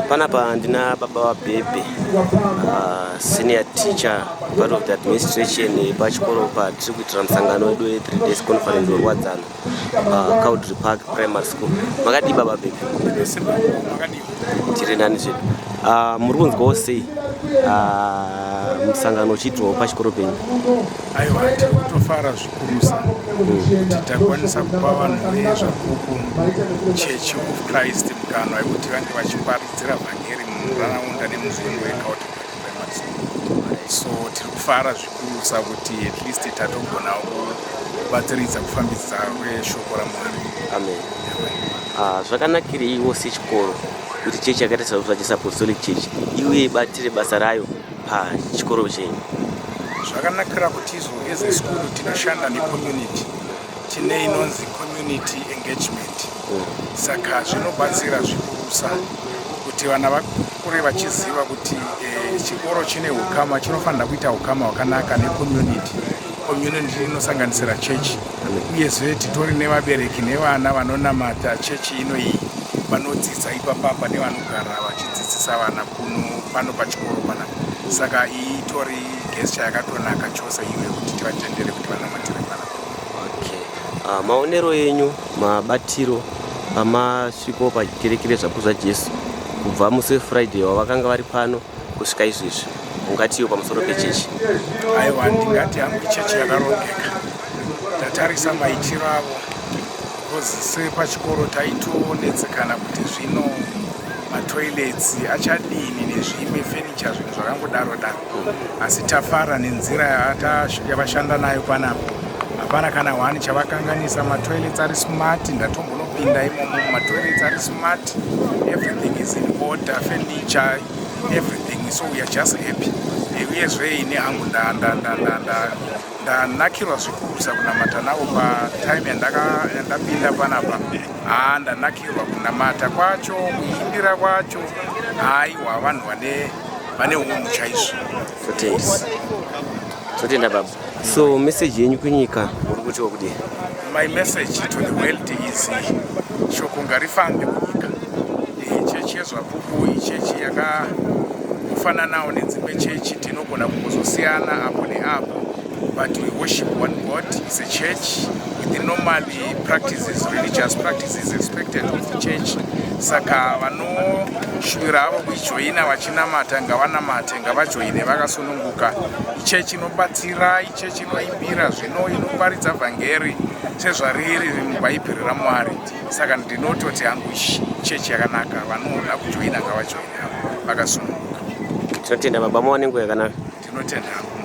Panapa ndina baba vaBhebhe, senior teacher, part of the administration pachikoro patiri kuitira musangano wedu we3 days conference weKuwadzana paCowdray Park Primary School. Makadii, baba Bhebhe? Tiri nani zvedu. Muri kunzwawo sei musangano uchiitirwawo pachikoro penyu? Aiwa, tiri kutofara zvikurusa kuti takwanisa kupa vanhu veZvapupu Church of Christ mukana wekuti vange vachiparidzira vhangeri munharaunda nemuzvimbo yeCowdray Park Primary School. So tiri kufara zvikurusa kuti at least tatogonawo kubatsiridza kufambidza kweshoko raMwari. Amen. Zvakanakireiwo sechikoro kuti chechi yakaita saZvajesu Apostolic Church iuye ibatire basa rayo pachikoro chenyu? Zvakanakira kuti izvo as a school tinoshanda necommunity, tine inonzi community engagement. Saka zvinobatsira zvikurusa kuti vana vakure vachiziva kuti chikoro chine ukama, chinofanira kuita ukama hwakanaka necommunity. Community inosanganisira chechi, uyezve titori nevabereki nevana vanonamata chechi ino iyi, vanodzidza ipapapa nevanogara vachidzidzisa vana kuno pano pachikoro panapa. Saka iyi itori gesture yakatonaka chose iyo yekuti tivatendere kuti vanamatire panapa. Okay. Maonero enyu, mabatiro pamasviko pakereke reZvapupu zvaJesu kubva musi weFriday wavakanga vari pano kusvika izvezvi, ungatiwo pamusoro pechechi? Aiwa, ndingati hangu chechi yakarongeka. Tatarisa maitiro avo, because sepachikoro taitonetsekana kuti zvino matoilets achadini nezvimwe furniture, zvinhu zvakangodaro daro, asi tafara nenzira yavashanda nayo panapa. Hapana kana one chavakanganisa. Matoilets ari smart, ndatombonopinda imomo, matoilets ari smart, everything is in order, furniture, everything. So we are just happy. Uyezve ini hangu ndanakirwa zvikurusa kunamata navo patime yandapinda panapa. Haa, ndanakirwa kunamata kwacho, kuimbira kwacho. Haiwa, vanhu vane unhu chaizvo. Totenda, totenda baba. So message yenyu kunyika uri kutiwo kudii? My message to the world is shoko ngarifambe munyika. Chechi yeZvapupu ichechi yakafananawo nedzimwe chechi, tinogona kungozosiyana apo neapo, but we worship one God. Is a church with the normally practices, religious practices expected of the church. Saka vanoshuvira avo kuijoina vachinamata ngavanamate, ngavajoine vakasununguka. Ichechi inobatsira, ichechi inoimbira zvino, inoparidza vhangeri sezvariri mubhaibheri raMwari. Saka ndinototi hangu chechi yakanaka, vanoda kujoina ngavajoine avo vakasununguka. Tinotenda baba, muwane nguva yakanaka. Tinotenda hangu.